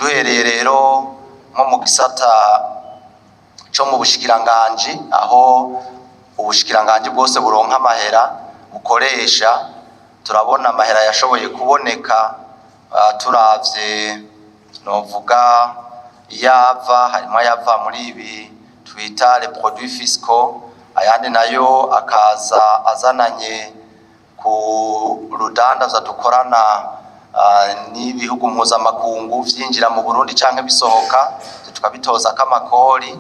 Duhereye rero nko mu gisata co mu bushikiranganji, aho ubushikiranganji bwose buronka amahera bukoresha, turabona amahera yashoboye kuboneka. Turavye novuga iyava, harimo ayava muri ibi twita les produits fiscaux, ayandi nayo akaza azananye ku rudandaza dukorana n'ibihugu mpuzamakungu, vyinjira mu Burundi canke bisohoka, tukabitoza k'amakori.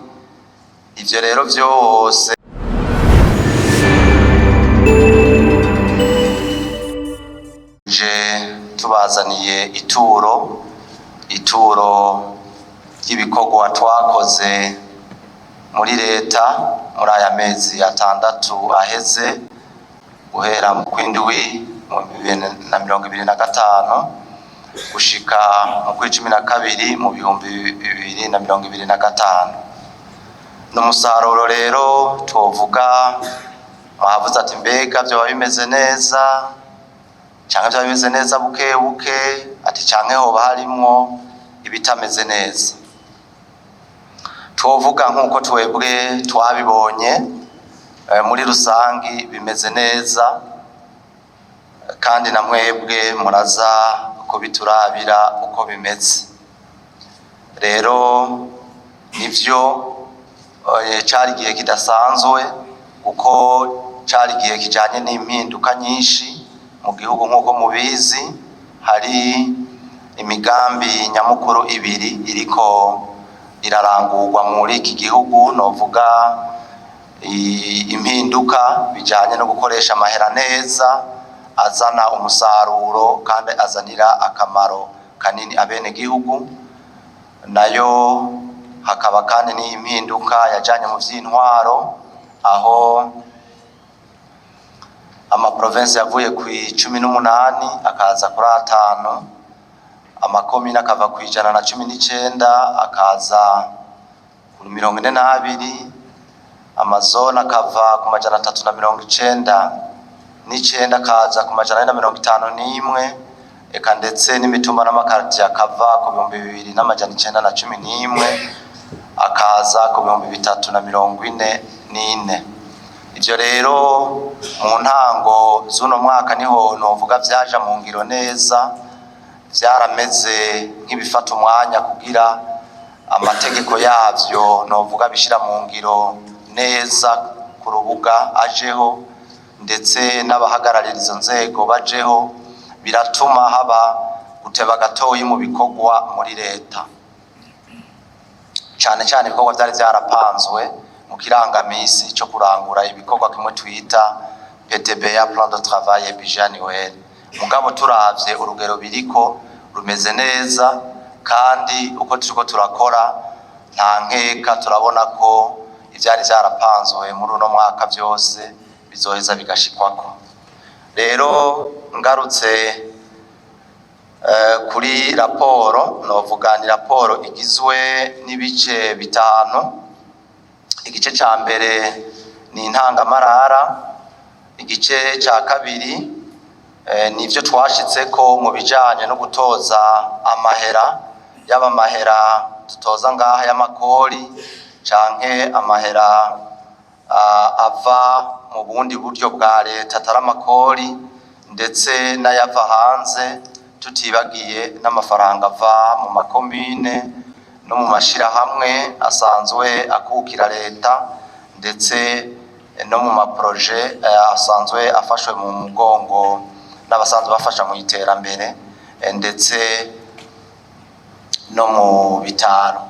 Ivyo rero vyose je tubazaniye ituro ry'ibikorwa twakoze muri leta muri aya mezi 6 aheze, guhera mu kwindwi mu 2025 gushika mu kw'icumi na kabiri mu 2025. Ni umusaruro rero twovuga, mwavuze ati: "Mbega vyoba bimeze neza canke vyoba bimeze neza buke buke?" Ati canke hoba harimwo ibitameze neza? Twovuga nk'uko twebwe twabibonye, muri rusangi bimeze neza, kandi na mwebwe muraza kubiturabira uko bimeze. Rero nivyo, cari igihe kidasanzwe, kuko cari igihe kijanye n'impinduka nyinshi mu gihugu. Nk'uko mubizi, hari imigambi nyamukuru ibiri iriko irarangurwa muri iki gihugu, novuga impinduka bijanye no gukoresha amahera neza azana umusaruro kandi azanira akamaro kanini abene gihugu, nayo hakaba kandi n'impinduka yajanye mu vy'intwaro, aho amaprovinsi yavuye ku 18 akaza kuri 5, amakomine akava ku 119 akaza ku 42, amazone akava ku 399 akaza ku 451, eka ndetse n'imitumba n'amakaritiye akava ku 2911 akaza ku 3044. Ivyo rero mu ntango z'uno mwaka niho novuga vyaja mu ngiro neza. Vyarameze nk'ibifata umwanya kugira amategeko yavyo novuga bishira mu ngiro neza ku rubuga ajeho, ndetse n'abahagararira izo nzego bajeho, biratuma haba guteba gatoyi mu bikorwa muri leta, cane cane ibikorwa vyari vyarapanzwe mu kirangamisi co kurangura ibikorwa, kimwe twita PTBA, plan de travail et budget annuel. Mugabo turavye urugero biriko rumeze neza, kandi uko turiko turakora, nta nkeka turabona ko ivyari vyarapanzwe muri uno mwaka vyose bizoheza bigashikwako. Rero ngarutse kuri raporo, novuga ni raporo igizwe n'ibice bitanu. Igice ca mbere ni intangamarara, igice ca kabiri nivyo twashitseko mu bijanye no gutoza amahera, yaba amahera dutoza ngaha y'amakori canke amahera ava mu bundi buryo bwa leta atari amakori, ndetse n'ayava hanze, tutibagiye n'amafaranga ava mu makomine no mu mashirahamwe asanzwe akukira leta, ndetse no mu maproje asanzwe afashwe mu mugongo n'abasanzwe bafasha mu iterambere, ndetse no mu bitaro.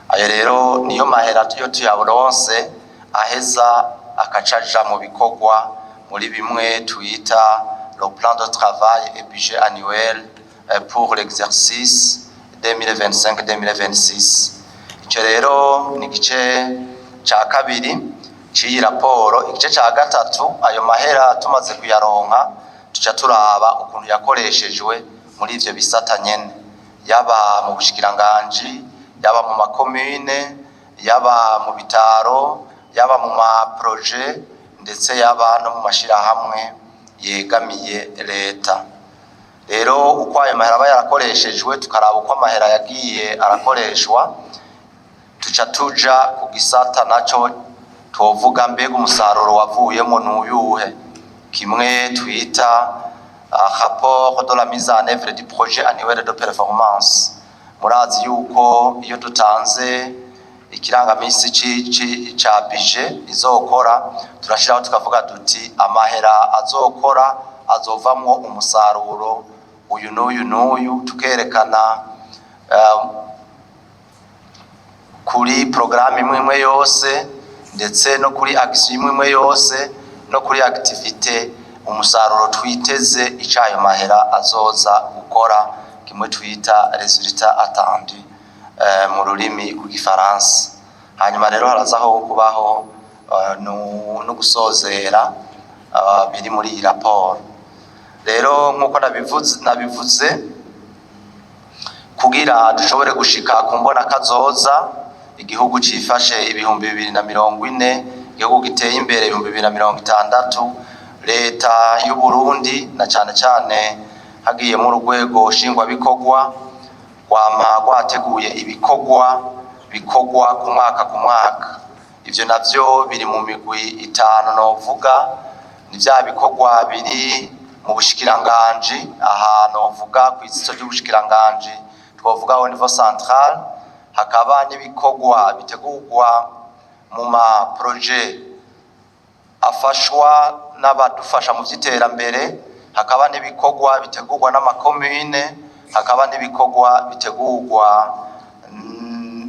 Ayo rero niyo mahera iyo tuyaronse aheza akacaja mu bikorwa muri bimwe twita le plan de travail et budget annuel pour l'exercice 2025-2026. Ico rero ni igice ca kabiri c'iyi raporo. Igice ca gatatu, ayo mahera tumaze kuyaronka, tuca turaba ukuntu yakoreshejwe muri ivyo bisata nyene, yaba mu bushikiranganji, yaba mu makomine, yaba mu bitaro, yaba mu maproje, ndetse yaba no mu mashirahamwe yegamiye leta. Rero uko ayo mahera aba yarakoreshejwe, tukaraba uko amahera yagiye arakoreshwa, tuca tuja ku gisata naco twovuga mbega umusaruro wavuyemo n'uyuhe, kimwe twita rapport de la mise en œuvre du projet annuel de performance. Murazi yuko iyo dutanze ikirangamisi ca budget izokora, turashiraho tukavuga duti amahera azokora azovamwo umusaruro uyu n'uyu n'uyu, tukerekana kuri programme imwe imwe yose, ndetse no kuri action imwe imwe yose, no kuri activité, umusaruro twiteze icayo mahera azoza gukora, kimwe twita résultat attendu mu rurimi rw'igifaransa. Hanyuma rero harazaho kubaho no gusozera biri muri iyi raporo. Rero nk'uko nabivuze, kugira dushobore gushika ku mbona kazoza, igihugu cifashe 2040, igihugu giteye imbere 2060, leta y'u Burundi na cane cane hagiyemo urwego nshingwabikorwa rwama rwateguye ibikorwa bikorwa ku mwaka ku mwaka. Ivyo navyo biri mu migwi itanu. Novuga ni vya bikorwa biri mu bushikiranganji, aha novuga kw'izito ry'ubushikiranganji, twovuga au niveau central, hakaba n'ibikorwa bitegurwa mu ma projets afashwa n'abadufasha mu vy'iterambere, hakaba n'ibikorwa bitegurwa n'amakomine, hakaba n'ibikorwa bitegurwa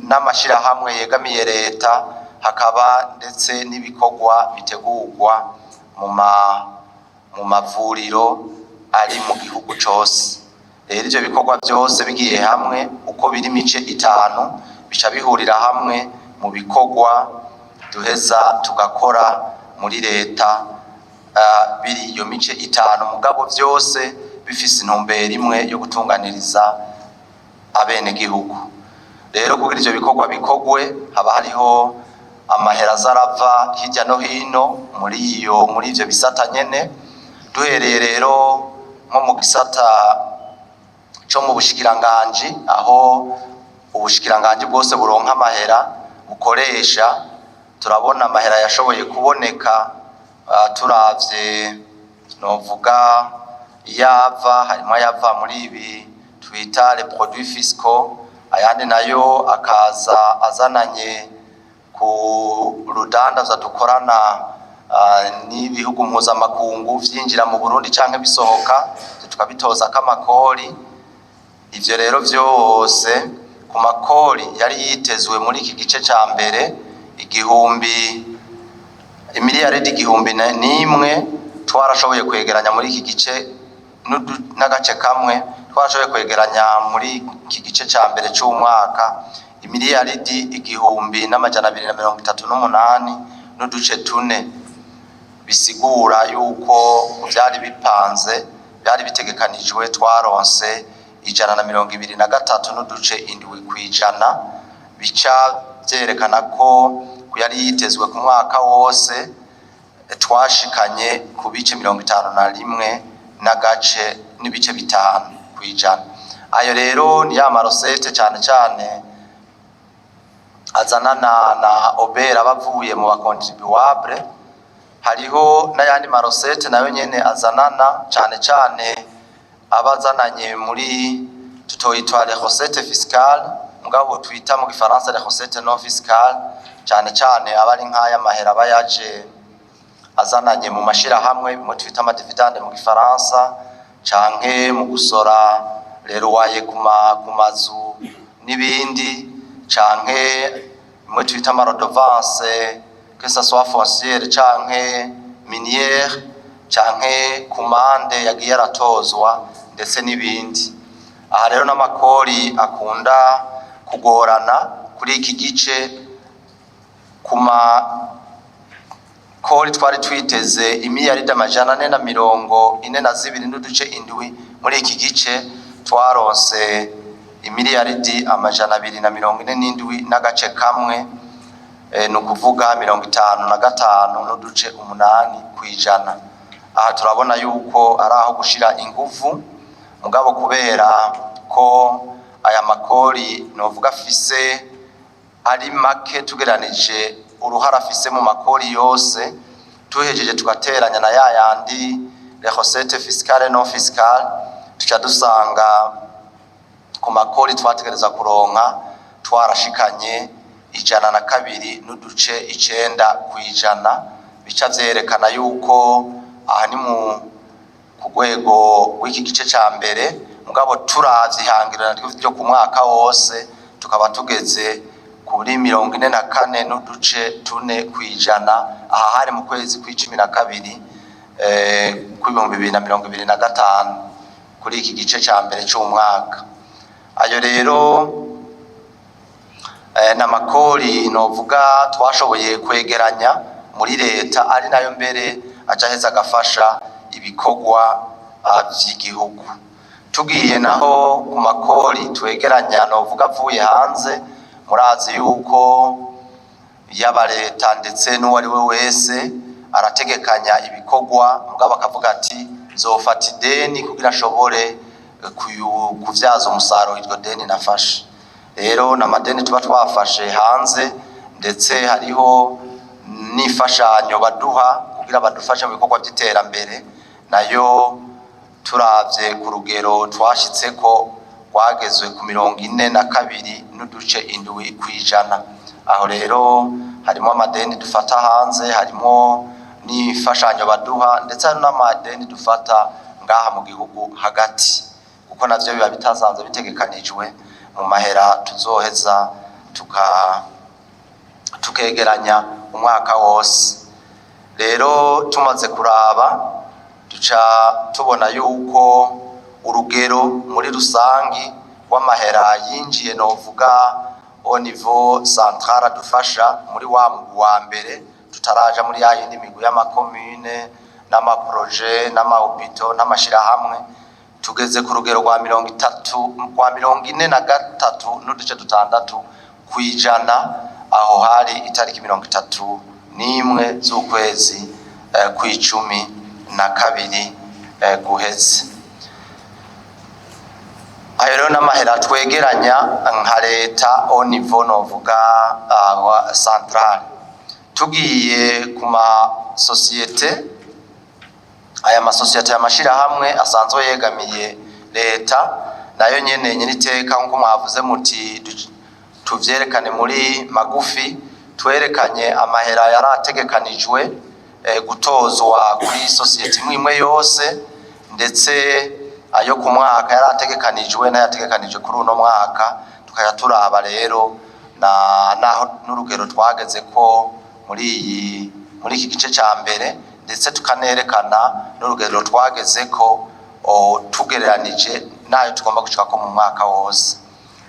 n'amashirahamwe yegamiye leta, hakaba ndetse n'ibikorwa bitegurwa mu mavuriro ari mu gihugu cose. Rero ivyo bikorwa vyose bigiye hamwe uko biri imice itanu, bica bihurira hamwe mu bikorwa duheza tugakora muri leta, biri iyo mice itanu, mugabo vyose bifise intumbero imwe yo gutunganiriza abenegihugu. Rero kugira ivyo bikorwa bikorwe, haba hariho amahera aza arava hirya no hino muri ivyo bisata nyene. Duhereye rero nko mu gisata co mu bushikiranganji, aho ubushikiranganji bwose buronka amahera bukoresha, turabona amahera yashoboye kuboneka. Turavye novuga iyava, harimo ayava muri ibi twita les produits fiscaux, ayandi nayo akaza azananye ku rudandaza dukorana n'ibihugu mpuzamakungu, vyinjira mu Burundi canke bisohoka, tukabitozako amakori. Ivyo rero vyose ku makori yari yitezwe muri iki gice ca mbere imiliyaridi 1001, twarashoboye kwegeranya muri iki gice n'agace kamwe. Twarashoboye kwegeranya muri iki gice ca mbere c'umwaka imiliyaridi 1238.4, bisigura yuko vyari bipanze, byari bitegekanijwe, twaronse 123.7%, bica vyerekana ko yari yitezwe ku mwaka wose twashikanye ku bice 51 n'agace n'ibice 5%. Ayo rero ni ya ma recettes cane cane azanana na OBR bavuye mu ba contribuables. Hariho n'ayandi ma recettes nayo nyene azanana cane cane abazananye muri tutoyitwa les recettes fiscales, mugabo twita mu gifaransa les recettes non fiscales, cane cane aba ari nk'aya mahera aba yaje azananye mu mashirahamwe, mu twita ama dividendes mu gifaransa, canke mu gusora rero waye ku mazu n'ibindi, canke mwe twita ama redevances, que ça soit foncière canke minière, canke ku mande yagiye aratozwa, ndetse n'ibindi. Aha rero n'amakori akunda kugorana kuri iki gice. Ku makori twari twiteze imiliyaridi 442.7, muri iki gice twaronse imiliyaridi 247.1, ni ukuvuga 55.8%. Aha turabona yuko ari aho gushira inguvu mu Mugabo kubera ko aya makori novuga afise ari make tugeranije uruhara afise mu makori yose, tuhejeje tugateranya na yayandi les recettes fiscales non fiscales, tuca dusanga ku makori twategereza kuronka twarashikanye 102.9%. Bica vyerekana yuko aha ni mu ku rwego rw'iki gice ca mbere, mugabo turavye ihangiro naryo ryo ku mwaka wose tukaba tugeze kuri 44.4%. Aha hari mu kwezi kw'12 kw'2025 kuri iki gice ca mbere c'umwaka. Ayo rero n'amakori novuga twashoboye kwegeranya muri leta, ari nayo mbere aca aheza agafasha ibikorwa vy'igihugu. Tugiye naho ku makori twegeranya novuga avuye hanze, murazi yuko yaba leta ndetse n'uwo ari we wese arategekanya ibikorwa, mugabo akavuga ati nzofata ideni kugira ashobore kuvyaza umusaruro iryo deni nafashe. Rero n'amadeni tuba twafashe hanze, ndetse hariho n'imfashanyo baduha kugira badufashe mu bikorwa by'iterambere, nayo turavye ku rugero twashitseko rwagezwe ku 42.7%. Aho rero harimo amadeni dufata hanze, harimo n'imfashanyo baduha, ndetse hari n'amadeni dufata ngaha mu gihugu hagati, kuko navyo biba bitasanzwe bitegekanijwe mu mahera tuzoheza tukegeranya umwaka wose. Rero tumaze kuraba duca tubona yuko urugero muri rusangi w'amahera yinjiye novuga au niveau central adufasha muri wa mugwi wa mbere, tutaraja muri ya yindi migwi y'amakomune n'amaproje n'amahopito n'amashirahamwe, tugeze ku rugero rwa 30, rwa 43.6%. Aho hari itariki 31 z'ukwezi kw'12 guheze. Ayo rero n'amahera twegeranya nka leta au niveau novuga central. Tugiye ku masosiyete, aya masosiyete y'amashirahamwe asanzwe yegamiye leta, nayo nyene nyiriteka nkuko mwavuze muti tuvyerekane muri magufi, twerekanye amahera yarategekanijwe gutozwa kuri sosiyete imwe imwe yose, ndetse ayo ku mwaka yarategekanijwe n'ayategekanijwe kuri uno mwaka, tukajya turaba rero na naho n'urugero twageze ko muri iki gice ca mbere, ndetse tukanerekana n'urugero twageze ko tugereranije n'ayo tugomba gushikako mu mwaka wose.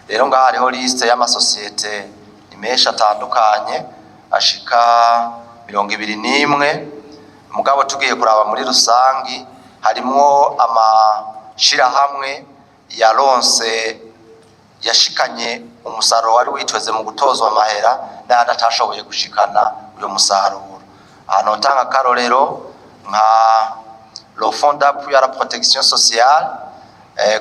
Rero ngaha hariho liste y'amasosiyete ni menshi atandukanye ashika 21, mugabo tugiye kuraba muri rusangi harimwo amashirahamwe yaronse yashikanye umusaruro wari witweze mu gutozwa amahera n'ayandi atashoboye gushikana uyo musaruro. Aha notanga akarorero nka le fonds d'appui à la protection sociale,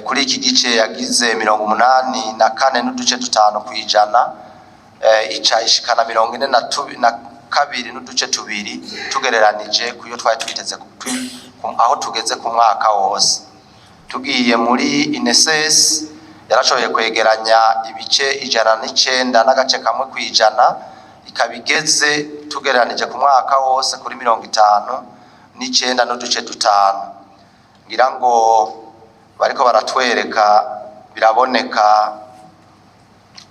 kuri iki gice yagize 84.5%, ica ishikana 42.2 tugereranije kuyo twari twiteze aho tugeze ku mwaka wose. Tugiye muri INSS yarashoboye kwegeranya ibice 109.1%, ikaba igeze tugereranije ku mwaka wose kuri 59.5. Ngira ngo bariko baratwereka biraboneka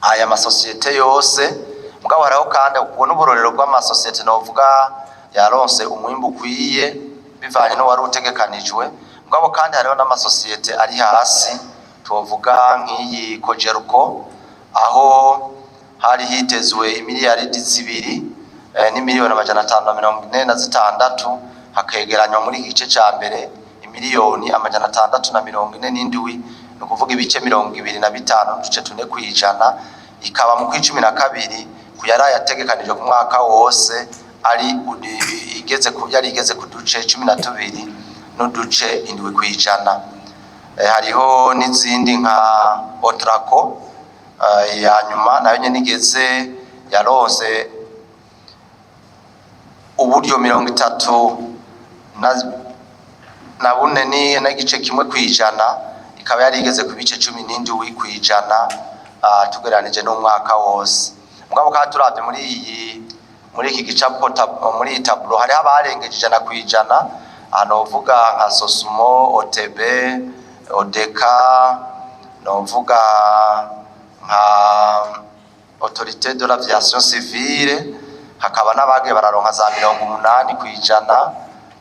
aya masosiyete yose, mugabo hariho kandi ubwo n'uburorero bw'amasosiyete novuga yaronse umwimbu ukwiye bivanye n'uwari utegekanijwe, mugabo kandi hariho n'amasosiyete ari hasi, tuvuga nk'iyi Kojeruko aho hari hitezwe imiliyaridi 2 n'imiliyoni 546, hakegeranywa muri iki gice ca mbere imiliyoni 647, ni ukuvuga ibice 25.4%, ikaba mu kw'icumi na kabiri ku yari yategekanijwe ku mwaka wose ari igeze ku yari igeze ku duce 12.7%. Hariho n'izindi nka Otraco, ya nyuma nayo nyene igeze yaronse uburyo 34 n'igice kimwe kwijana, ikaba yari igeze ku bice 17 kwijana, tugereranije n'umwaka wose. Mugabo kandi turavye muri iki gicapo, muri iyi tableau, hariho abarengeje 100%. Aha novuga nka Sosumo, OTB, Odeka, novuga nka Autorité de l'aviation civile, hakaba n'abagiye bararonka za 80%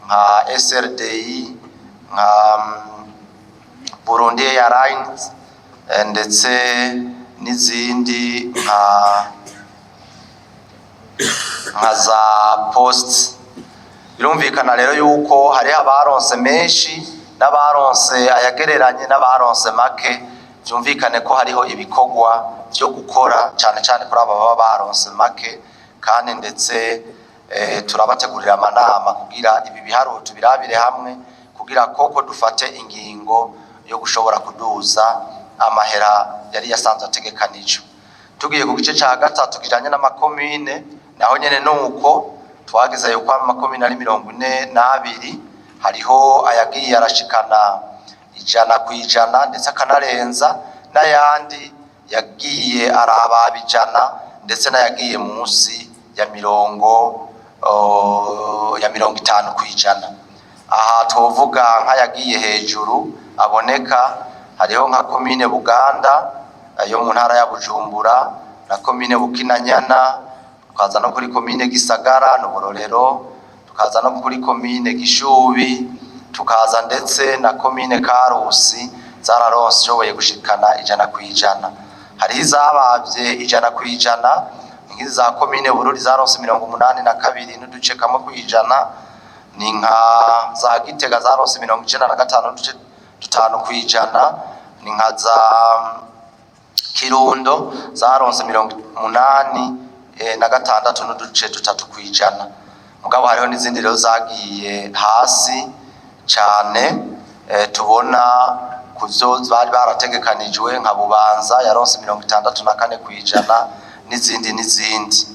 nka SRDI, nka Burundi Airlines, ndetse n'izindi nka za Poste. Birumvikana rero yuko hariho abaronse menshi n'abaronse ayagereranye n'abaronse make. Vyumvikane ko hariho ibikorwa vyo gukora cane cane kuri aba baba baronse make, kandi ndetse turabategurira amanama kugira ibi biharuro tubirabire hamwe, kugira koko dufate ingingo yo gushobora kuduza amahera yari yasanzwe ategekanijwe. Tugiye ku gice ca gatatu kijanye n'amakomine, naho nyene nuko twagize yuko amakomine ari 42. Hariho ayagiye arashikana 100% ndetse akanarenza, n'ayandi yagiye arababa 100, ndetse n'ayagiye munsi ya 50%. Aha twovuga nk'ayagiye hejuru aboneka, hariho nka komine Buganda yo mu ntara ya Bujumbura na komine Bukinanyana, tukaza no kuri komine Gisagara n'Uburorero, tukaza no kuri komine Gishubi, tukaza ndetse na komine Karusi, zararonse ishoboye gushikana 100%. Hariho izabavye 100%, nk'izi za komine Bururi zaronse 82.1%, ni nka za Gitega zaronse 95.5%, ni nka za Kirundo zaronse 86.3%. Mugabo hariho n'izindi rero zagiye hasi cane, tubona kuzo bari barategekanijwe, nka Bubanza yaronse 64%, n'izindi n'izindi.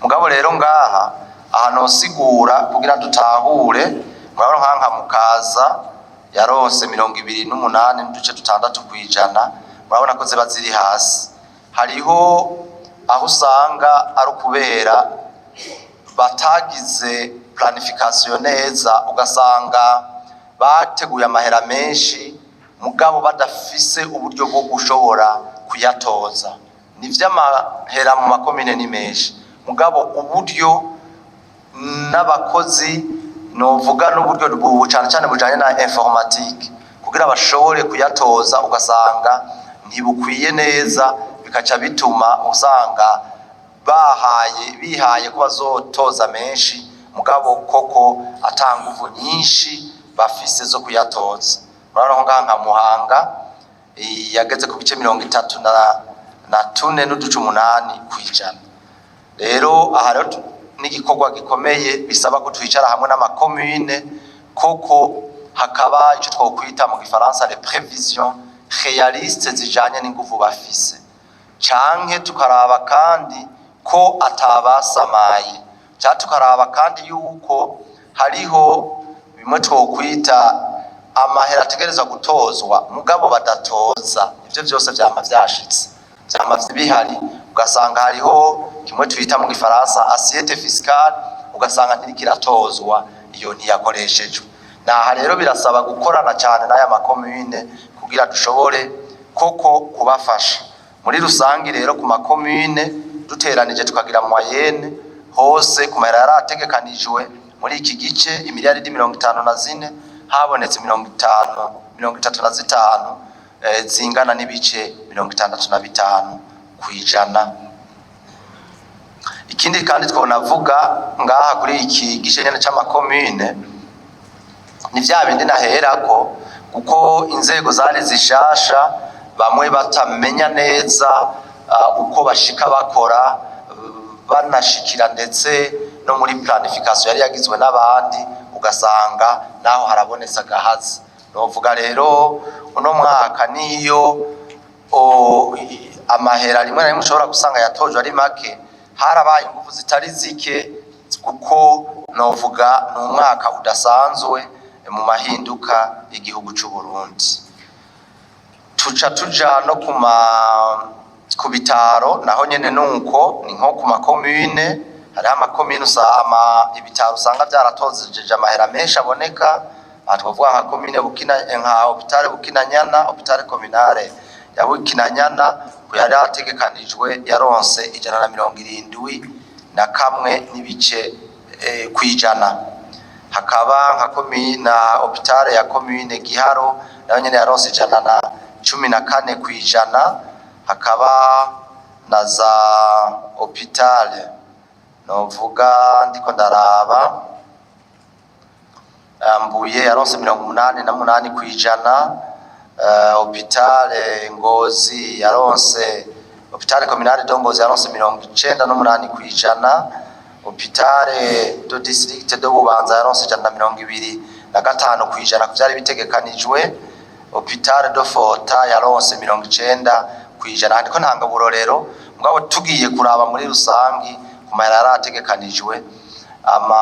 Mugabo rero ngaha ahantu hosigura kugira dutahure, murabona nka Mukaza yaronse 28.6%, murabona ko ziba ziri hasi. Hariho aho usanga ari ukubera batagize planification neza, ugasanga bateguye amahera menshi mugabo badafise uburyo bwo gushobora kuyatoza. Ni vy'amahera mu makomine ni menshi, mugabo uburyo n'abakozi, novuga n'uburyo cane cane bujanye na informatique kugira bashobore kuyatoza, ugasanga ntibukwiye neza, bikaca bituma usanga bahaye bihaye ko bazotoza menshi, mugabo koko ata nguvu nyinshi bafise zo kuyatoza. Murabona ko ngaha nka Muhanga yageze ku bice 34.8%. Rero aha rero n'igikorwa gikomeye bisaba ko twicara hamwe n'amakomine koko, hakaba ico twokwita mu gifaransa les prévisions réalistes zijanye n'inguvu bafise, canke tukaraba kandi ko atabasamaye, canke tukaraba kandi yuko hariho bimwe twokwita amahera ategerezwa gutozwa mugabo badatoza. Ivyo vyose vyama vyashitse, vyama bihari, ugasanga hariho kimwe twita mu gifaransa assiette fiscale, ugasanga ntiriko iratozwa, iyo ntiyakoreshejwe. Naha rero birasaba gukorana cyane n'aya makomine kugira dushobore koko kubafasha. Muri rusangi rero ku makomine duteranije tukagira moyenne hose ku mahera yari ategekanijwe muri iki gice, imiliyaridi 54, habonetse 35, zingana n'ibice 65%. Ikindi kandi twonavuga ngaha kuri iki gice nyene c'amakomine ni vya bindi naherako, kuko inzego zari zishasha, bamwe batamenya neza uko bashika bakora, banashikira ndetse no muri planification yari yagizwe n'abandi, ugasanga naho harabonetse agahazi. Novuga rero uno mwaka niyo amahera rimwe na rimwe ushobora gusanga yatojwe ari make, harabaye ingufu zitari zike, kuko novuga ni umwaka udasanzwe mu mahinduka y'igihugu c'u Burundi. Tuca tuja no ku bitaro, naho nyene nuko ni nko ku makomune. Hariho amakomune ibitaro usanga vyaratozeje amahera menshi aboneka. Aha twovuga nka komine Bukina, nka hôpital Bukinanyana, hôpital communale ya Bukinanyana, ku yari ategekanijwe yaronse 171 n'ibice kwijana. Hakaba nka komine na hôpital ya komine Giharo, nayo nyene yaronse 114%. Hakaba na za hôpital, novuga ndiko ndaraba, Mbuye yaronse 88%, hôpital Ngozi yaronse, hôpital communale de Ngozi yaronse 98%, hôpital de district de Bubanza yaronse 125% ku vyari bitegekanijwe, hôpital de Fota yaronse 90%. Ndiko ntanga uburorero, mugabo tugiye kuraba muri rusangi ku mahera yari ategekanijwe, ama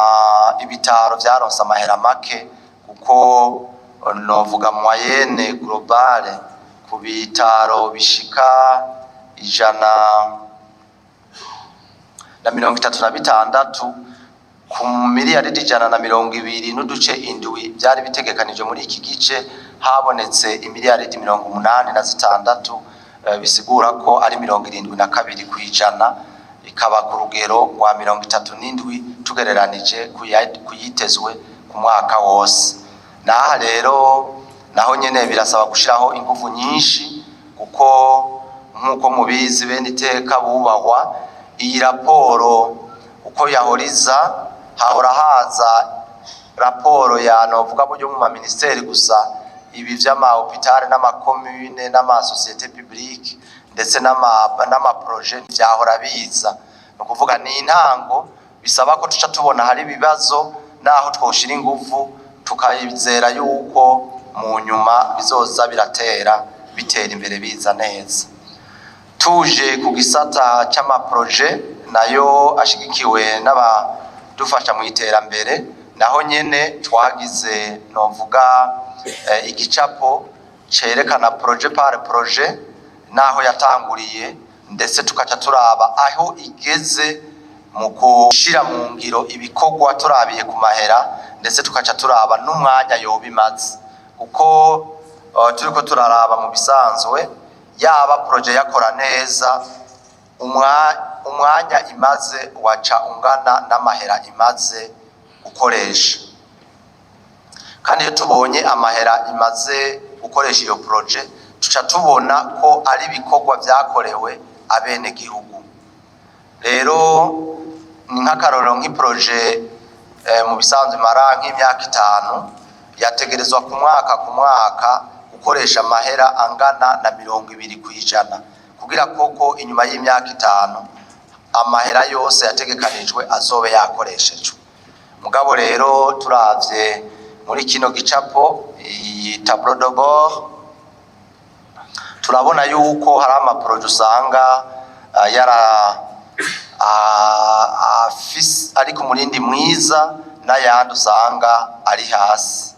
ibitaro vyaronse amahera make, kuko novuga moyenne globale ku bitaro bishika 136 ku miliyaridi 120.7 vyari bitegekanijwe muri iki gice, habonetse imiliyaridi 86, bisigura ko ari 72%, ikaba ku rugero rwa 37 tugereranije kuyitezwe ku mwaka wose. Naha rero naho nyene birasaba gushiraho inguvu nyinshi, kuko nk'uko mubizi, bene iteka bubahwa, iyi raporo uko yahoriza, hahora haza raporo ya novuga buryo mu maministeri gusa. Ibi vy'ama hôpital n'amakomune n'ama société publique ndetse n'ama projet vyahora biza. Ni ukuvuga ni intango, bisaba ko tuca tubona hari ibibazo naho twoshira inguvu, tukayizera yuko mu nyuma bizoza biratera bitera imbere, biza neza. Tuje ku gisata c'ama projet nayo ashigikiwe n'abadufasha mu iterambere, naho nyene twagize novuga igicapo cerekana projet par projet naho yatanguriye, ndetse tukaca turaba aho igeze mu gushira mu ngiro ibikorwa turabiye ku mahera, ndetse tukaca turaba n'umwanya yoba imaze, kuko turiko turaraba mu bisanzwe yaba projet yakora neza, umwanya imaze waca ungana n'amahera imaze gukoresha. Kandi iyo tubonye amahera imaze gukoresha iyo projet, tuca tubona ko ari ibikorwa vyakorewe abenegihugu. Rero ni nk'akarorero, nk'i projet mu bisanzwe imara nk'imyaka 5, yategerezwa ku mwaka ku mwaka gukoresha amahera angana na 20% kugira koko inyuma y'imyaka 5 amahera yose yategekanijwe azobe yakoreshejwe. Mugabo rero turavye muri kino gicapo, iyi tableau de bord, turabona yuko hari ama projet usanga yara afise ari ku murindi mwiza n'ayandi usanga ari hasi.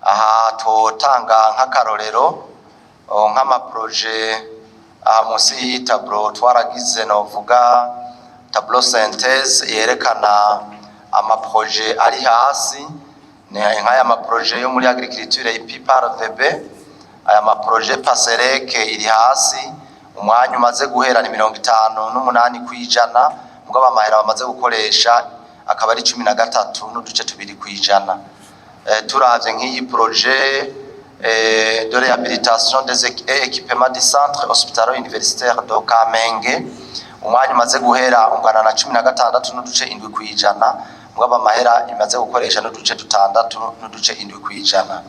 Aha totanga nk'akarorero nk'ama projet. Aha munsi y'iyi tableau twaragize novuga tableau synthèse yerekana ama projet ari hasi, ni nk'aya ma projet yo muri agriculture IPPAR VB. Aya ma projet PASEREC iri hasi, umwanya umaze guhera ni 58%, mugabo amahera bamaze gukoresha akaba ari 13.2%. Turavye nk'iyi projet de réhabilitation des et équipement du centre hospitalo universitaire de Kamenge, umwanya umaze guhera ungana na 16.7%, mugabo amahera imaze gukoresha n'uduce 6.7%.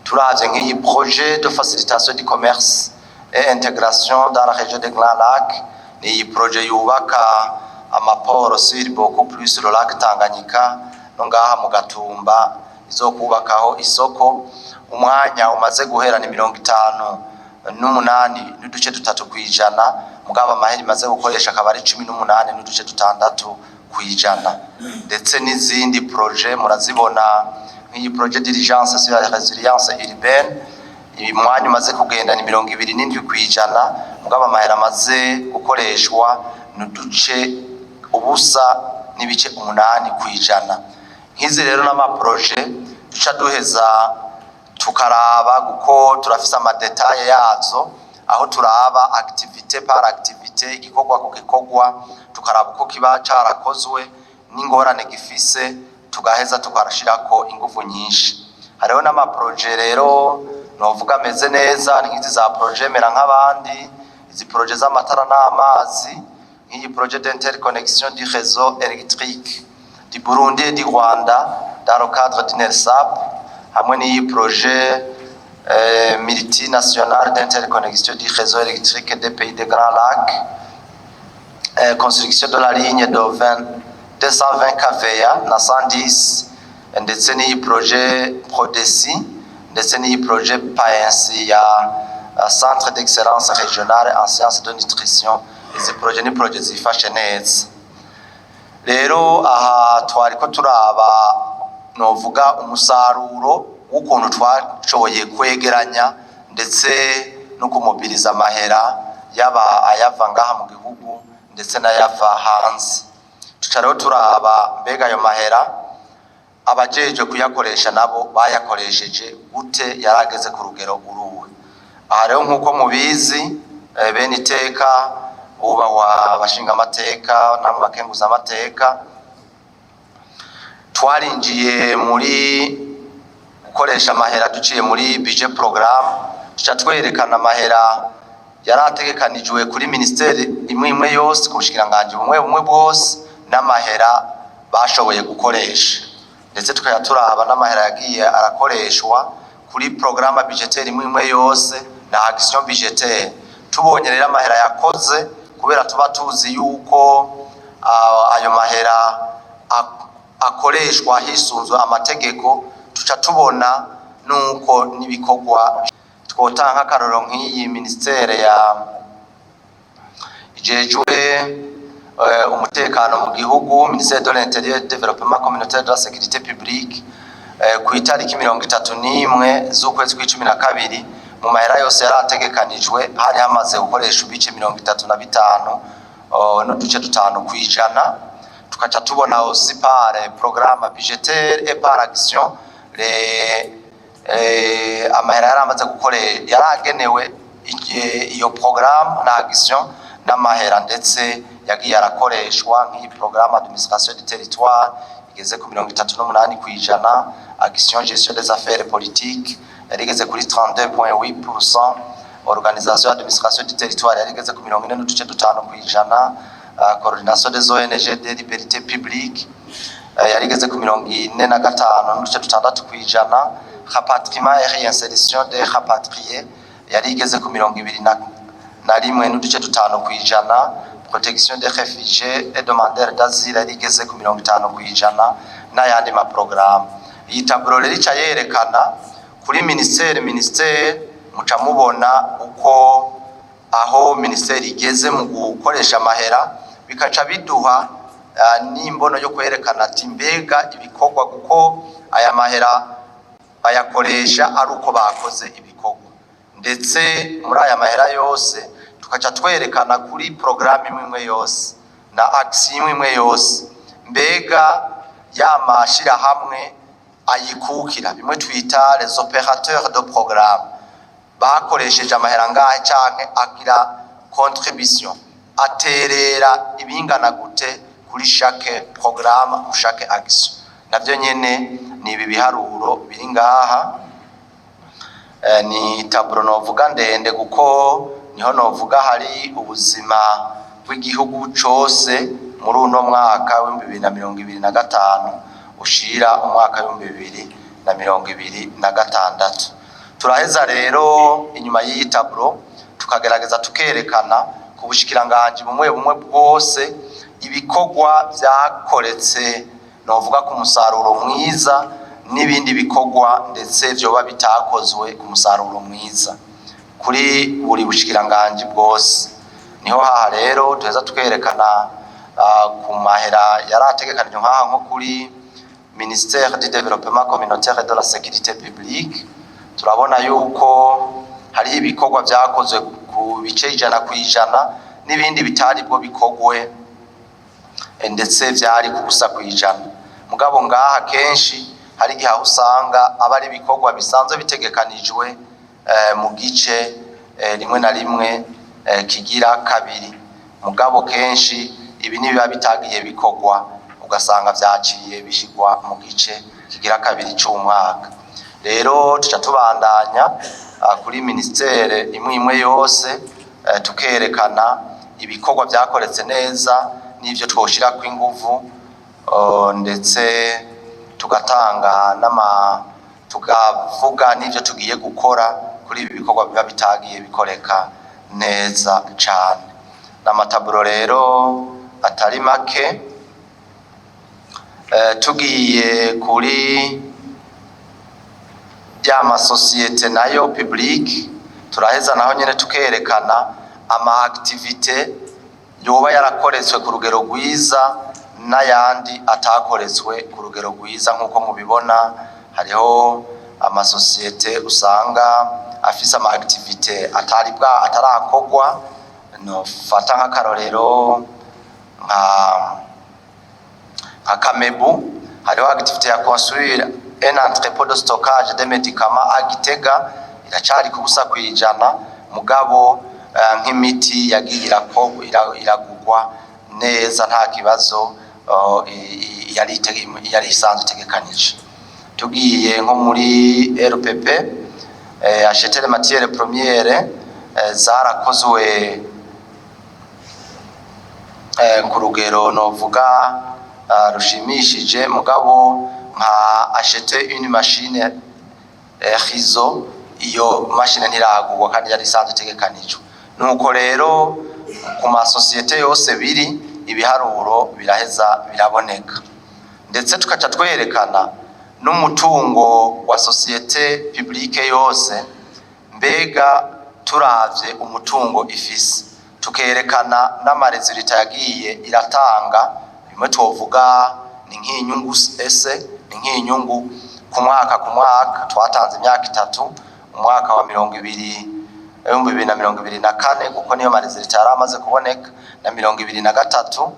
Turavye nk'iyi projet de facilitation du commerce et intégration dans la région des Grands Lacs, ni iyi projet yubaka ama ports sur beaucoup plus le lac Tanganyika no ngaha mu Gatumba. izokubakaho isoko. Umwanya umaze guhera ni 58.3%, mugabo amahera imaze gukoresha akaba ari 18.6%. Ndetse n'izindi projets murazibona, nk'iyi projet d'urgence sur la résilience urbaine, uyu mwanya umaze kugenda ni 27%, mugabo amahera amaze gukoreshwa ni uduce 0.8%. Nk'izi rero n'ama projets duca duheza tukaraba, kuko turafise ama détails yazo, aho turaba activité par activité, igikorwa ku gikorwa, tukaraba uko kiba carakozwe n'ingorane gifise, tugaheza tukarashirako inguvu nyinshi. Hariho n'ama projets rero novuga ameze neza, ni nk'izi za projet Mera nk'abandi, izi projets z'amatara n'amazi, nk'iyi projet d'interconnexion du réseau électrique du Burundi et du Rwanda dans le cadre du NERSAP, hamwe n'iyi projet multinational d'interconnexion du réseau électrique des pays des Grands Lacs, construction de la ligne de 20, 220 kVA na 110, ndetse n'iyi projet PRODECI, ndetse n'iyi projet PAENSI ya Centre d'excellence régionale en sciences de nutrition. Izi projets ni projets zifashe neza. Rero aha twariko turaba, novuga, umusaruro w'ukuntu twashoboye kwegeranya ndetse no kumobiriza amahera, yaba ayava ngaha mu gihugu ndetse n'ayava hanze. Tuca rero turaba mbega ayo mahera abajejwe kuyakoresha nabo bayakoresheje gute, yarageze ku rugero uruwe? Aha rero, nk'uko mubizi, bene iteka bubahwa abashinga amateka namwe bakenguza amateka, twarinjiye muri gukoresha amahera duciye muri budget programme. Tuca twerekana amahera yari ategekanijwe kuri ministeri imwe imwe yose, ku bushikiranganji bumwe bumwe bwose, n'amahera bashoboye gukoresha, ndetse tukajya turaba n'amahera yagiye arakoreshwa kuri programme budgétaire imwe imwe yose na action budgétaire. Tubonye rero amahera yakoze, kubera tuba tuzi yuko ayo mahera akoreshwa hisunzwe amategeko, tuca tubona nuko n'ibikorwa. Twotanga nk'akarorero nk'iyi ministère ya ijejwe umutekano mu gihugu, ministère de l'Intérieur, développement communautaire, de la sécurité publique, ku itariki 31 z'ukwezi kw'icumi na kabiri, mu mahera yose yari ategekanijwe hari hamaze gukoresha ibice 35.5%. Tukaca tubona aussi par programme budgétaire et par action les amahera yari amaze gukore yari agenewe iyo programme na action, n'amahera ndetse yagiye arakoreshwa, nk'iyi programme administration du territoire igeze ku 38%, action gestion des affaires politiques yari igeze kuri 32.8%, organisation administration du territoire yari igeze ku 40.5%, coordination des ONG des libertés publiques yari igeze ku 45.6%, rapatriement et réinsertion des rapatriés yari igeze ku 21.5%, protection des réfugiés et demandeurs d'asile yari igeze ku 50%, n'ayandi ma programmes. Iyi tableau rero ica yerekana kuri ministère, muca mubona uko aho ministère igeze mu gukoresha amahera, bikaca biduha n'imbono yo kwerekana ati mbega ibikorwa, kuko aya mahera bayakoresha ari uko bakoze ibikorwa. Ndetse muri aya mahera yose tukaca twerekana kuri porogaramu imwe imwe yose na action imwe imwe yose, mbega ya mashirahamwe ayikukira, bimwe twita les opérateurs de programme, bakoresheje amahera ngahe canke agira contribution, aterera ibingana gute kuri chaque programme ou chaque action. Navyo nyene ni ibi biharuro biri ngaha. Ni tableau novuga ndende, kuko niho novuga hari ubuzima bw'igihugu cose muri uno mwaka w'2025 ushira umwaka w'2026. Turaheza rero inyuma y'iyi tableau tukagerageza tukerekana ku bushikiranganji bumwe bumwe bwose ibikorwa vyakoretse, novuga ku musaruro mwiza, n'ibindi bikorwa ndetse vyoba bitakozwe ku musaruro mwiza kuri buri bushikiranganji bwose. Niho haha rero tuheza tukerekana ku mahera yari ategekanijwe, nk'aha nko kuri ministère du Développement communautaire et de la Sécurité publique, turabona yuko hariho ibikorwa vyakozwe ku bice 100% n'ibindi bitari bwo bikorwe, ndetse vyari ku 0%. Mugabo ngaha kenshi hari igihe aho usanga aba ari ibikorwa bisanzwe bitegekanijwe mu gice rimwe na rimwe kigira kabiri, mugabo kenshi ibi ntibiba bitagiye bikorwa, ugasanga vyaciye bishigwa mu gice kigira kabiri c'umwaka. Rero tuca tubandanya kuri ministère imwe imwe yose, tukerekana ibikorwa vyakoretse neza n'ivyo twoshirako inguvu, ndetse tugatanga n'ama tukavuga n'ivyo tugiye gukora kuri ibi bikorwa biba bitagiye bikoreka neza cane. N'ama tableaux rero atari make. Tugiye kuri ya masosiyete nayo publique, turaheza naho nyene tukerekana ama activités yoba yarakoretswe ku rugero rwiza n'ayandi atakoretswe ku rugero rwiza. Nk'uko mubibona, hariho amasosiyete usanga afise ama activités atari bwa atarakorwa. Nofata nk'akarorero nka CAMEBU, hariho activité ya construire un entrepôt de stockage des médicaments à Gitega, iracari ku 0%, mugabo nk'imiti yagiye iragurwa neza, nta kibazo, yari isanzwe itegekanije. Tugiye nko muri RPP, acheter matière première zarakozwe ku rugero novuga rushimishije, mugabo nka acheter une machine rizo, iyo machine ntiragurwa kandi yari isanzwe itegekanijwe. Nuko rero ku masosiyete yose biri, ibiharuro biraheza biraboneka, ndetse tukaca twerekana n'umutungo wa société publique yose. Mbega turavye umutungo ifise, tukerekana n'ama résultats yagiye iratanga, bimwe twovuga ni nk'inyungu, ese ni nk'inyungu ku mwaka ku mwaka. Twatanze imyaka 3, umwaka wa 2024, kuko niyo ma résultats yari amaze kuboneka, na 2023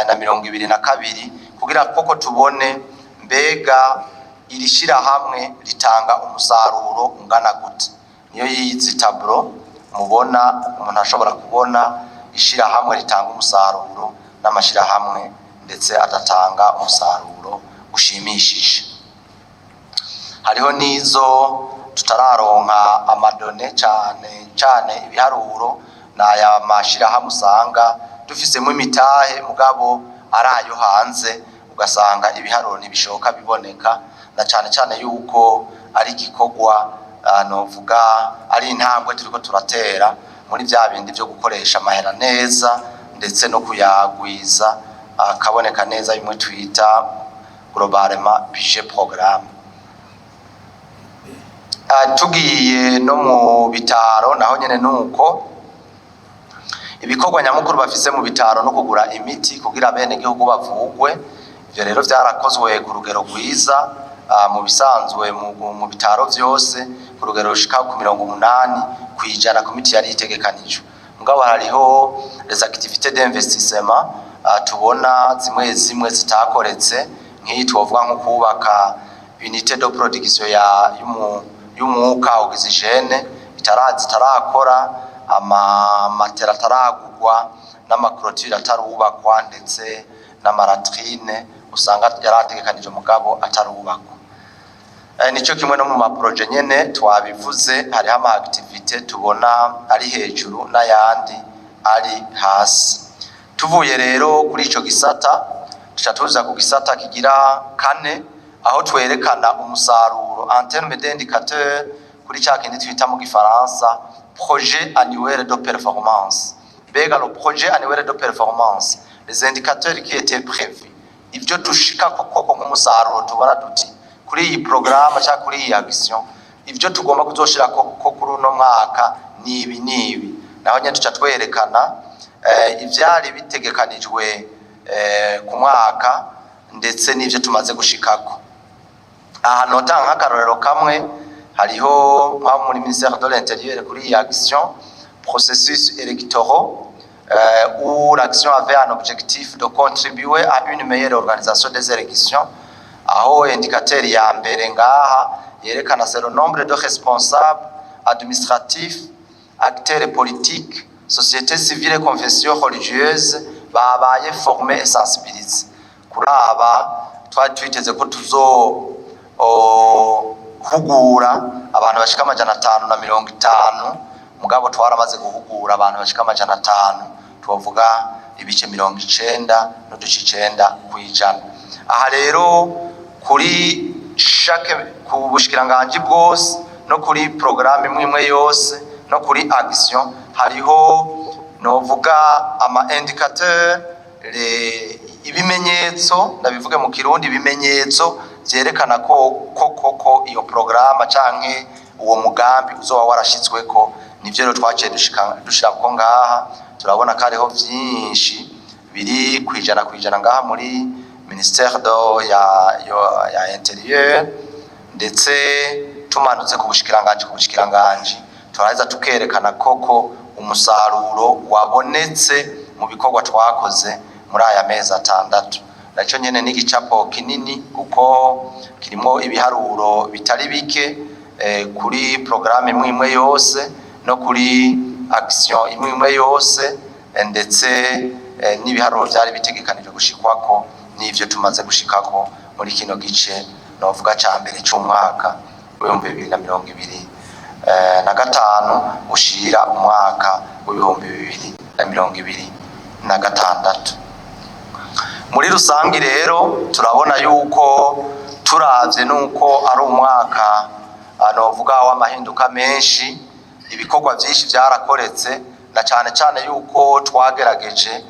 na 2022, kugira koko tubone mbega iri shirahamwe ritanga umusaruro ungana gute. Niyo yizi tableau mubona, umuntu ashobora kubona ishirahamwe ritanga umusaruro n'amashirahamwe ndetse adatanga umusaruro ushimishije. Hariho n'izo tutararonka ama données, cane cane ibiharuro n'aya mashirahamwe usanga dufisemo imitahe mugabo ari ayo hanze, ugasanga ibiharuro ntibishoka biboneka, na cane cane yuko ari igikorwa novuga ari intambwe turiko turatera muri vya bindi vyo gukoresha amahera neza ndetse no kuyagwiza akaboneka neza, bimwe twita globalement budget programme. Tugiye no mu bitaro naho nyene nuko, ibikorwa nyamukuru bafise mu bitaro no kugura imiti kugira bene gihugu bavugwe. Ivyo rero vyarakozwe ku rugero rwiza, mu bisanzwe mu bitaro vyose ku rugero rushika ku 80% ku miti yari itegekanijwe. Mugabo hariho les activités d'investissement tubona zimwe zimwe zitakoretse, nk'iyi twovuga nko kubaka unité de production ya y'umwuka oxygène zitarakora, amamatera ataragurwa, n'ama clôtures atarubakwa, ndetse n'ama latrines usanga yarategekanije mugabo atarubakwa. Nico kimwe no mu ma projets nyene twabivuze, hariho ama activités tubona ari hejuru n'ayandi ari hasi. Tuvuye rero kuri ico gisata, tuca tuza ku gisata kigira kane, aho twerekana umusaruro en terme d'indicateur kuri ca kindi twita mu gifaransa projet annuel de performance. Mbega le projet annuel de performance, les indicateurs qui étaient prévus, ivyo dushika koko nk'umusaruro tubona duti Kuri iyi programme cyangwa kuri iyi action, ivyo tugomba kuzoshira ko kuri uno mwaka ni ibi n'ibi. Naho nyene tuca twerekana ivyari bitegekanijwe ku mwaka ndetse n'ivyo tumaze gushikako. Aha notanga nk'akarorero kamwe: hariho nka muri ministère de l'Intérieur, kuri iyi action processus électoraux, où l'action avait un objectif de contribuer à une meilleure organisation des élections, aho indicateur ya mbere ngaha yerekana c'est le nombre de responsables administratifs, acteurs politiques, société civile et confessions religieuses babaye formés et sensibilisés. Kuri aba twari twiteze ko tuzo hugura abantu bashika 550, mugabo twaramaze guhugura abantu bashika 500, twavuga ibice 90.9%. Aha rero kuri chaque, ku bushikiranganji bwose no kuri programme imwe imwe yose no kuri action, hariho novuga ama indicateur, ibimenyetso, ndabivuge mu Kirundi, ibimenyetso vyerekana ko koko iyo programme canke uwo mugambi uzoba warashitsweko. Nivyo rero twaciye dushirako ngaha. Turabona ko hariho vyinshi biri 100% ngaha muri ministère de ya Intérieur. Ndetse tumanutse ku bushikiranganji, turaheza tukerekana koko umusaruro wabonetse mu bikorwa twakoze muri aya mezi 6. Nacyo nyene ni igicapo kinini kuko kirimo ibiharuro bitari bike kuri programme imwe imwe yose no kuri action imwe imwe yose, ndetse n'ibiharuro vyari bitegekanijwe gushikwako n'ivyo tumaze gushikako muri kino gice novuga ca mbere c'umwaka w'2025 ushira umwaka w'2026. Muri rusangi rero turabona yuko turavye nuko ari umwaka novuga w'amahinduka menshi, ibikorwa vyinshi vyarakoretse, na cane cane yuko twagerageje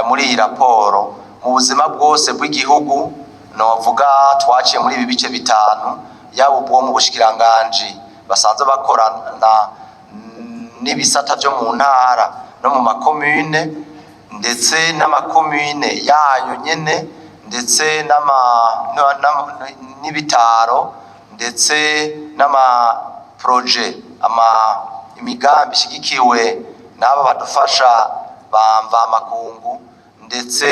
muri iyi raporo mu buzima bwose bw'igihugu. Novuga twaciye muri ibi bice bitanu, yaba ubwo mu bushikiranganji basanzwe bakorana n'ibisata vyo mu ntara no mu makomune, ndetse n'amakomune yayo nyene, ndetse n'ibitaro, ndetse n'ama projets, ama imigambi ishigikiwe n'aba badufasha bamva makungu, ndetse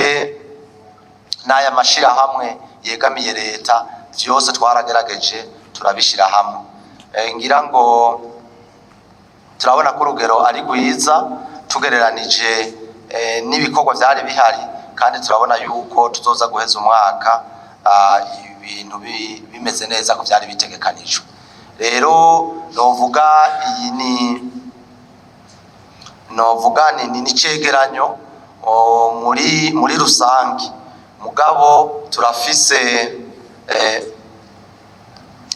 n'aya mashirahamwe yegamiye leta, vyose twaragerageje turabishira hamwe. Ngira ngo turabona ko urugero ari rwiza tugereranije n'ibikorwa vyari bihari, kandi turabona yuko tuzoza guheza umwaka ibintu bimeze neza ko vyari bitegekanijwe. Rero novuga iyi ni novuga ni n'icegeranyo muri rusange, mugabo turafise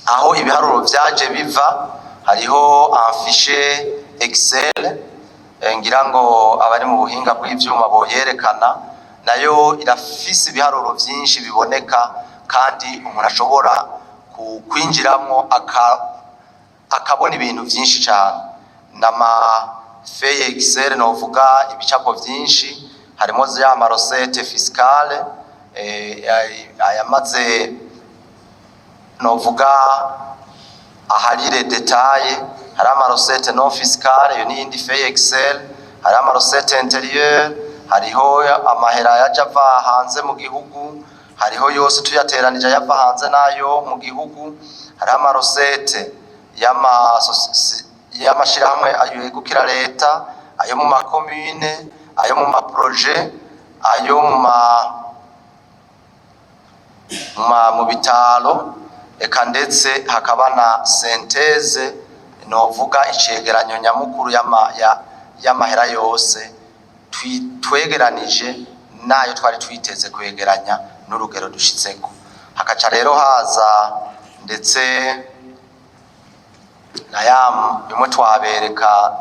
aho ibiharuro vyaje biva. Hariho un fichier Excel, ngira ngo abari mu buhinga bw'ivyuma boyerekana. Nayo irafise ibiharuro vyinshi biboneka kandi umuntu ashobora kwinjiramwo akabona ibintu vyinshi cane. Nama feuille Excel, novuga ibicapo vyinshi, harimo ya ma recettes fiscales ayamaze, novuga aharire détaillé, hari ama recettes non fiscales, iyo n'iyindi feuille Excel, hari ama recettes intérieures, hariho amahera yaje ava hanze mu gihugu, hariho yose tuyateranije ayava hanze n'ayo mu gihugu, hariho ama recettes y'amashirahamwe yegukira leta, ayo mu makomune, ayo mu ma projets, ayo mu bitaro, eka ndetse hakaba na synthèse, novuga icegeranyo nyamukuru y'amahera yose twegeranije nayo twari twiteze kwegeranya n'urugero dushitseko. Hakaca rero haza ndetse na ya bimwe twabereka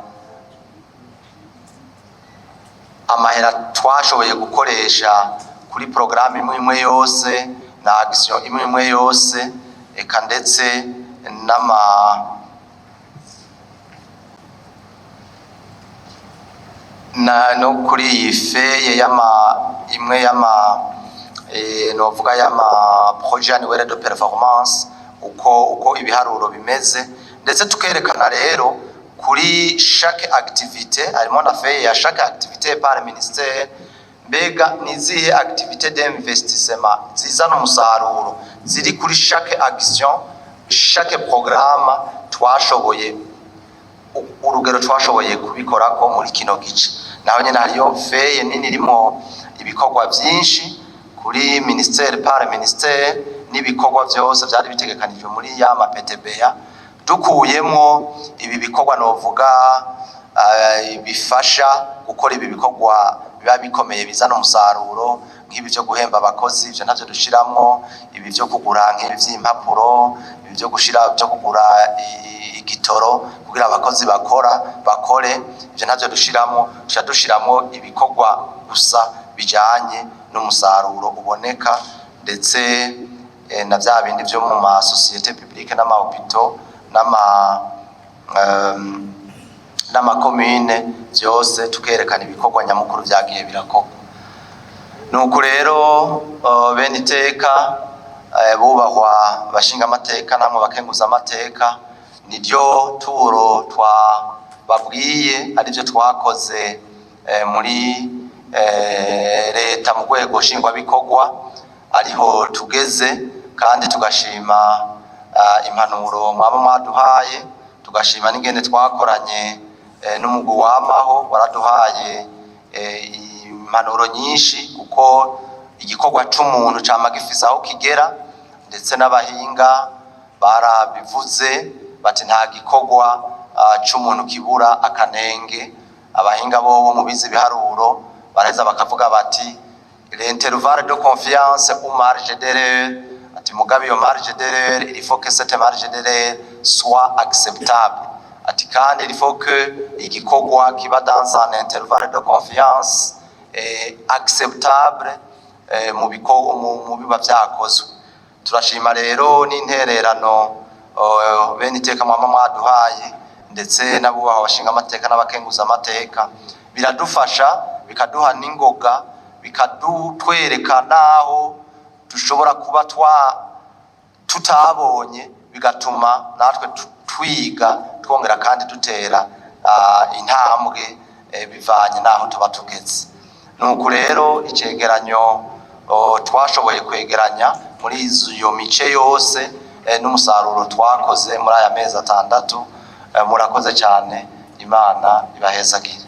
amahera twashoboye gukoresha kuri porogaramu imwe imwe yose na action imwe imwe yose. eka ndetse n'ama na no kuri iyi feuille y'ama imwe y'ama novuga y'ama projet annuel de performance, uko ibiharuro bimeze, ndetse tukerekana rero kuri chaque activité, harimo na feuille ya chaque activité par ministère, mbega ni izihe activité d'investissement zizana umusaruro ziri kuri chaque action, chaque programme twashoboye, urugero twashoboye kubikorako muri kino gice. Naho nyene hariyo feuille nini irimo ibikorwa vyinshi kuri ministère par ministère, n'ibikorwa vyose vyari bitegekanijwe muri ya ma PTBA, dukuyemwo ibi bikorwa novuga bifasha gukora ibi bikorwa biba bikomeye bizana umusaruro, nk'ibi vyo guhemba abakozi, ivyo ntavyo dushiramwo, ibi vyo kugura nk'ibi vy'impapuro, ibi vyo gushira vyo kugura igitoro kugira abakozi bakora bakore, ivyo ntavyo dushiramwo. Tuca dushiramwo ibikorwa gusa bijanye n'umusaruro uboneka, ndetse na vya bindi vyo mu ma société publique n'ama hôpitaux n'amakomine, vyose tukerekana ibikorwa nyamukuru vyagiye birakorwa. Nuko rero bene iteka, bubahwa bashinga amateka namwe bakenguza amateka, niryo turo twababwiye arivyo twakoze muri leta mu rwego nshingwabikorwa ariho tugeze, kandi tugashima impanuro mwaba mwaduhaye, tugashima n'ingene twakoranye n'umugwi wamaho waraduhaye impanuro nyinshi, kuko igikorwa c'umuntu cama gifise aho kigera, ndetse n'abahinga barabivuze bati nta gikorwa c'umuntu kibura akanenge. Abahinga bobo mu bize ibiharuro baraheza bakavuga bati l'intervalle de confiance ou marge d'erreur, ati mugabe iyo marge d'erreur, il faut que cette marge d'erreur soit acceptable, ati kandi il faut que igikorwa kiba dans un intervalle de confiance acceptable mu biba vyakozwe. Turashima rero n'intererano bene iteka mwama mwaduhaye, ndetse n'abubaha abashinga amateka n'abakenguza amateka, biradufasha, bikaduha n'ingoga, bikadutwereka naho dushobora kuba twa tutabonye, bigatuma natwe twiga twongera kandi dutera intambwe bivanye n'aho tuba tugeze. Nuko rero icegeranyo twashoboye kwegeranya muri iyo mice yose n'umusaruro twakoze muri aya mezi 6, murakoze cyane, Imana ibahezagire.